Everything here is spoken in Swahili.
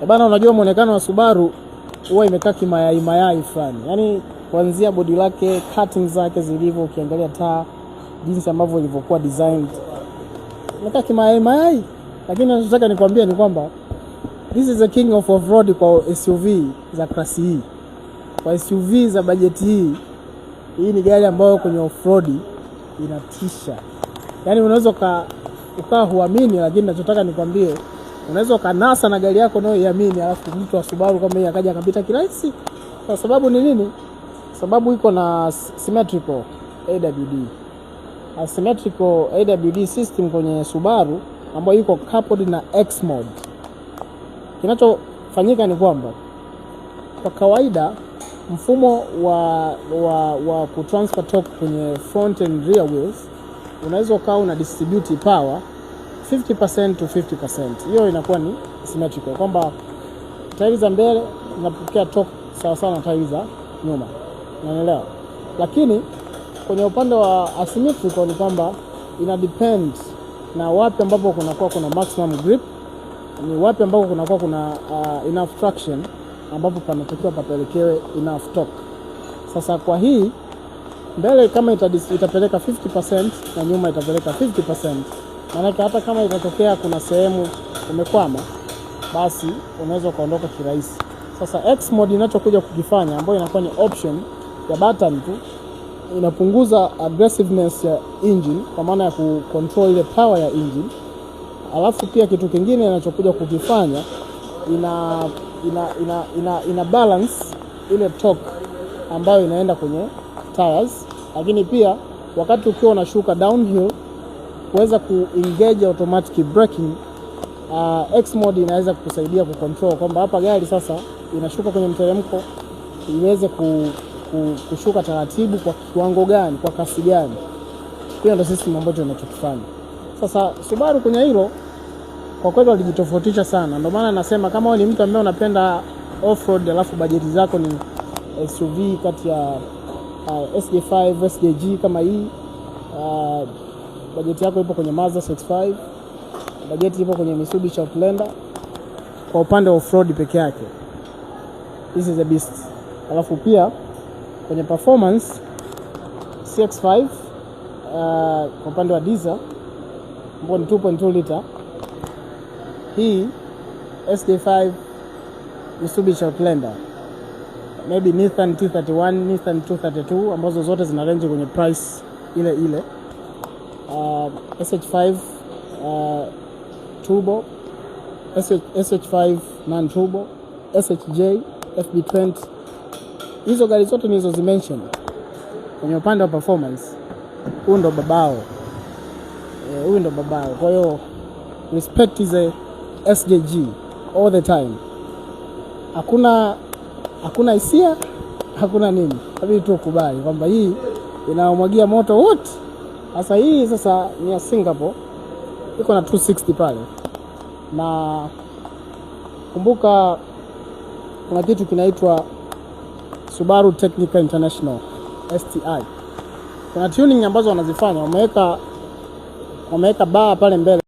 Bana, unajua muonekano wa Subaru huwa imekaa kimayai mayai fulani, yaani kuanzia bodi lake, cutting zake zilivyo, ukiangalia taa jinsi ambavyo ilivyokuwa designed imekaa kimayai mayai, lakini nachotaka nikwambie ni kwamba this is the king of off-road kwa SUV za class hii, kwa SUV za bajeti hii. Hii ni gari ambayo kwenye off-road inatisha, yaani unaweza ukawa huamini, lakini nachotaka nikwambie unaweza ukanasa na gari yako unayoiamini, alafu mtu wa Subaru kama hii akaja akapita kirahisi. Kwa sababu ni nini? Sababu iko na symmetrical AWD, asymmetrical AWD system kwenye Subaru ambayo iko coupled na X mode. Kinachofanyika ni kwamba kwa kawaida mfumo wa kutransfer torque kwenye front and rear wheels unaweza ukawa una distribute power 50% to 50%. Hiyo inakuwa ni symmetrical kwamba tairi za mbele zinapokea torque sawa sawa na tairi za nyuma, unanielewa? Lakini kwenye upande wa asymmetrical ni kwamba ina depend na wapi ambapo kunakuwa kuna maximum grip, ni wapi ambapo kunakuwa kuna enough traction ambapo panatakiwa papelekewe enough torque. Sasa kwa hii mbele kama itapeleka 50% na nyuma itapeleka 50%, maanake hata kama itatokea kuna sehemu umekwama, basi unaweza ukaondoka kirahisi. Sasa X mode inachokuja kukifanya, ambayo inakuwa ni option ya button tu, inapunguza aggressiveness ya engine kwa maana ya kucontrol ile power ya engine. Alafu pia kitu kingine inachokuja kukifanya ina balance ile torque ambayo inaenda kwenye tires, lakini pia wakati ukiwa unashuka downhill kuweza kuengage automatic braking, X mode inaweza kukusaidia kucontrol kwamba hapa gari sasa inashuka kwenye mteremko iweze kushuka taratibu kwa kiwango gani, kwa kasi gani. Hiyo ndio system ambacho inachokifanya. Sasa Subaru kwenye hilo kwa kweli walijitofautisha sana, ndio maana nasema kama wewe ni mtu ambaye unapenda off-road alafu bajeti zako ni SUV kati ya SJ5, SJG kama hii, bajeti yako ipo kwenye Mazda CX-5, bajeti ipo kwenye Mitsubishi Outlander. Kwa upande wa off-road peke yake, this is a beast. Alafu pia kwenye performance CX-5 kwa upande wa diesel ambao ni 2.2 liter, hii SJ5, Mitsubishi Outlander, maybe Nissan T31, Nissan 232 ambazo zote zina range kwenye price ile ile. SH5 turbo, SH5 non turbo, SHJ, FB20, hizo gari zote nilizozimention kwenye upande wa performance, huyu ndo babao, huyu ndo babao. Kwa hiyo respect is a SJG all the time. Hakuna hisia, hakuna nini, inabidi tu ukubali kwamba hii inamwagia moto wote. Sasa hii sasa ni ya Singapore, iko na 260 pale, na kumbuka kuna kitu kinaitwa Subaru Technical International STI. Kuna tuning ambazo wanazifanya, wameweka baa pale mbele.